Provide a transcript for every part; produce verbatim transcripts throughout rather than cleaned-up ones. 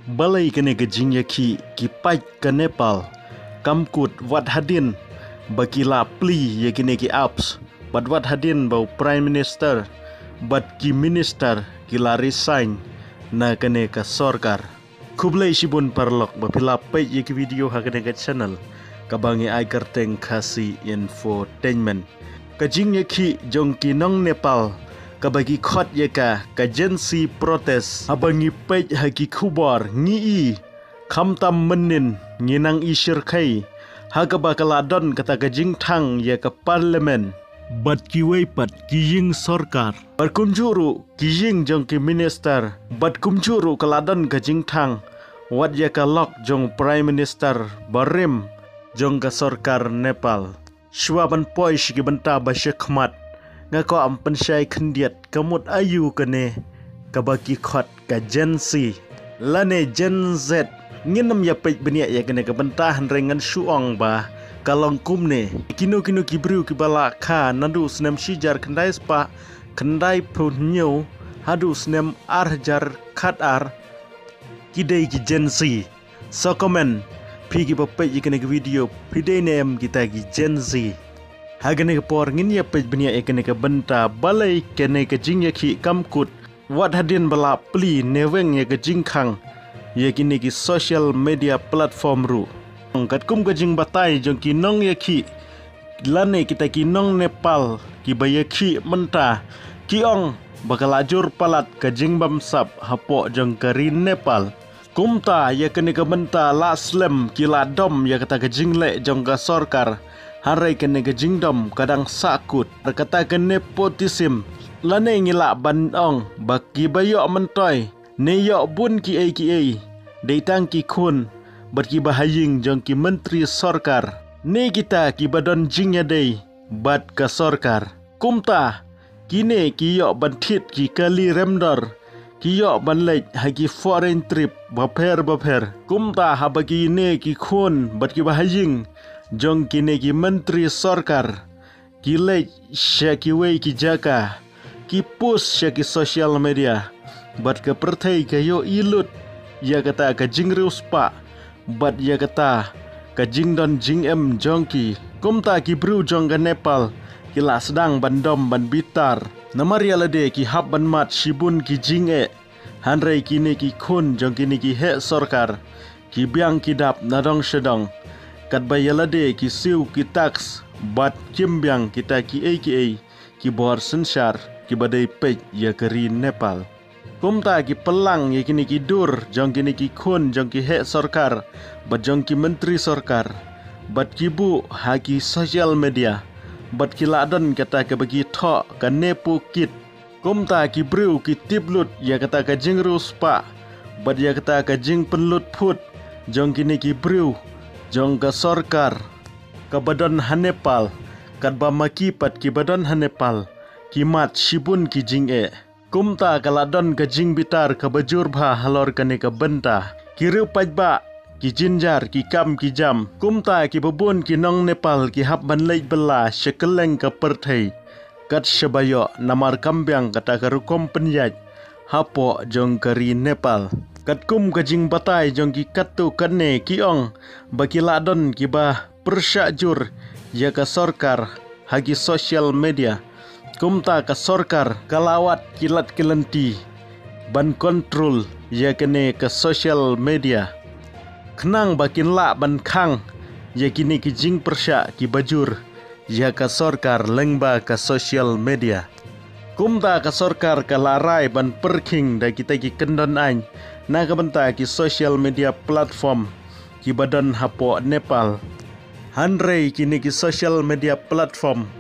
Balei kane ka jingïakhih ki paid ka Nepal kam kut wat hadien ba ki la plie ïa kine ki apps, bad wat hadien ba u Prime Minister bad ki minister ki la resign na kane ka sorkar. Khublei shibun paralok ba phi la peit ïa ki video ha kane ka channel kaba ngi ai kyrteng Khasi Infotainment. Ka jingïakhih jong ki nong Nepal kaba ki khot ïa ka ka Gen Z protest, haba ngi peit ha ki khubor ngi i khamtam mynnin ngi nang i shyrkhei ha kaba ka la don kata ka jingthang ïa ka parliament bad kiwei pat ki ïing sorkar, bad kumjuh ruh ki ïing jong ki minister, bad kumjuh ruh ka la don ka jingthang wat ïa ka lok jong Prime Minister barim jong ka sorkar Nepal. Shuwa ban poi sha ki bynta ba shakhmat, nga kwah ban pynshai khyndiat ka mut aïu kane kaba ki khot ka Gen Z lane Gen Z. Ngin ym ïa peit bniah ïa kane ka bynta, hynrei ngan shu ong ba ka long kumne: kino kino ki briew kiba la kha naduh snem shi hajar khyndai spah khyndai phew hynñiew haduh snem ar hajar khatar, ki dei ki Gen Z. Sa comment, phi kiba peit ïa kane ka video, phi dei ne em kita ki Gen Z? Ha kane ka por ngin ïa peit bniah ïa kane ka bynta, balei kane ka jingïakhih kam kut wat hadien ba la plie ne weng ïa ka jingkhang ïa kine ki social media platform ruh. Katkum ka jingbatai jong ki nongïakhih lane kita ki nong Nepal kiba ïakhih mynta, ki ong ba ka la jur palat ka jingbamsap hapoh jong ka ri Nepal. Kumta ïa kane ka bynta la slem ki la dom ïa kata ka jingleh jong ka sorkar, hynrei kane ka jingdom ka dang sahkut. Kata ka nepotism, lane ngi lah ban ong ba kiba ïoh myntoi ne ïoh bun kiei kiei, dei tang ki khun bad kiba ha ïing jong ki myntri sorkar ne kita kiba don jingïadei bad ka sorkar. Kumta kine ki ïoh ban thied ki kali remdor, ki ïoh ban leit ha ki foreign trip bapher bapher. Kumta haba kine ki khun bad kiba ha ïing jong kine ki myntri sorkar ki leit sha kiwei ki jaka, ki post sha ki social media, bad ka pyrthei ka ïohi lut ïa kata ka jingriewspah bad ïa kata ka jingdon jingem jong ki. Kumta ki briew jong ka Nepal ki la sdang ban dom ban bitar, namar ïa lade ki hap ban mad shibun ki jingeh, hynrei kine ki khun jong kine ki heh sorkar ki biang ki dap na dong sha dong, katba ïa lade ki siew ki tax bad kim biang kita kiei kiei ki bor synshar kiba dei peit ïa ka ri Nepal. Kumta ki pynlang ïa kine ki dur jong kine ki khun jong ki heh sorkar bad jong ki myntri sorkar, bad ki buh ha ki social media, bad ki la don kata kaba ki thoh ka nepo kid. Kumta ki briew ki tip lut ïa kata ka jingriewspah bad ïa kata ka jingpynlut phut jong kine ki briew jong ka sorkar kaba don ha Nepal, katba ma ki pat kiba don ha Nepal ki mad shibun ki jingeh. Kumta ka la don ka jingbitar kaba jur bha halor kane ka bynta. Ki riew paidbah ki jynjar, ki kam ki jam. Kumta kiba bun ki nong Nepal ki hap ban leit bylla sha kylleng ka pyrthei kat shaba ïoh, namar kam biang kata ka rukom pynïaid hapoh jong ka ri Nepal. Katkum ka jingbatai jong ki katto katne, ki ong ba ki la don kiba pyrshah jur ïa ka sorkar ha ki social media. Kumta ka sorkar ka la wad ki lad ki lynti ban control ïa kane ka social media, khnang ba kin lah ban khang ïa kine ki jingpyrshah kiba jur ïa ka sorkar lyngba ka social media. Kumta ka sorkar ka la rai ban pyrkhing da kita ki kyndon aiñ na ka bynta ki social media platform kiba don hapoh Nepal. Hynrei kine ki social media platform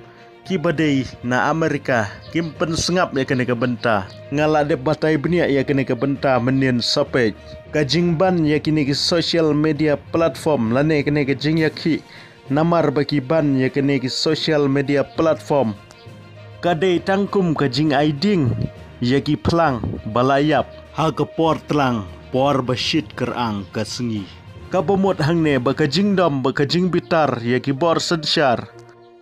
kiba dei na Amerika kim pynsngap ïa kane ka bynta. Nga la dep batai bniah ïa kane ka bynta mynnin, sa peit. Ka jingban ïa kine ki social media platform lane kane ka jingïakhih namar ba ki ban ïa kane ki social media platform ka dei tang kum ka jingai ding ïa ki phlang ba la ïap ha ka por tlang, por ba shit kyrang ka sngi. Kaba mut hangne ba ka jingdom bad ka jingbitar ïa ki bor synshar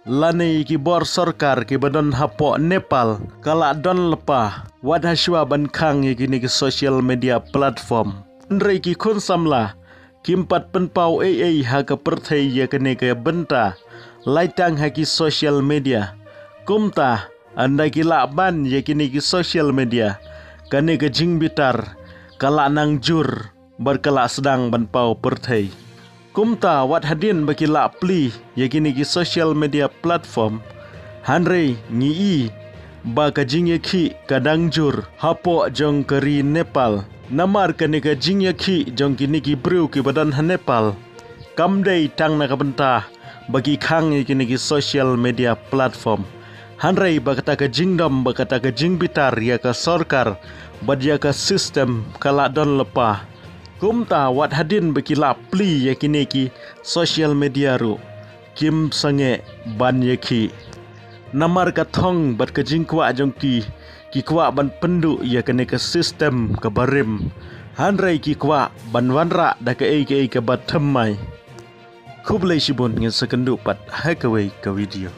lane ïa ki bor sorkar kiba don hapoh Nepal ka la don lypa wat hashwa ban khang ïa kine ki social media platform. Hynrei ki khun samla kim pat pynpaw ei ei ha ka pyrthei ïa kane ka bynta, lait tang ha ki social media. Kumta, ynda ki lah ban ïa kine ki social media, kane ka jingbitar ka lah nang jur bad ka lah sdang ban paw pyrthei. Kumta, wat hadien ba ki lah plie ïa kine ki social media platform, hynrei ngi i ba ka jingïakhih ka dang jur hapoh jong ka ri Nepal. Namar kane ka jingïakhih jong kine ki briew kiba don ha Nepal kam dei tang na ka bynta ba ki khang ïa kine ki social media platform, hynrei ba kata ka jingdom, ba kata ka jingbitar ïa ka sorkar bad ïa ka system ka lah don lypa. Kumta, wat hadien ba ki lah plie ïa kine ki social media ruh, kim sangeh ban ïakhih. Namar ka thong bad ka jingkwah jong ki, ki kwah ban pynduh ïa kane ka system kaba rim, hynrei ki kwah ban wanrah da kaei kaei kaba thymmai. Khublei shibun, ngin sa ïakynduh pat ha kawei ka video.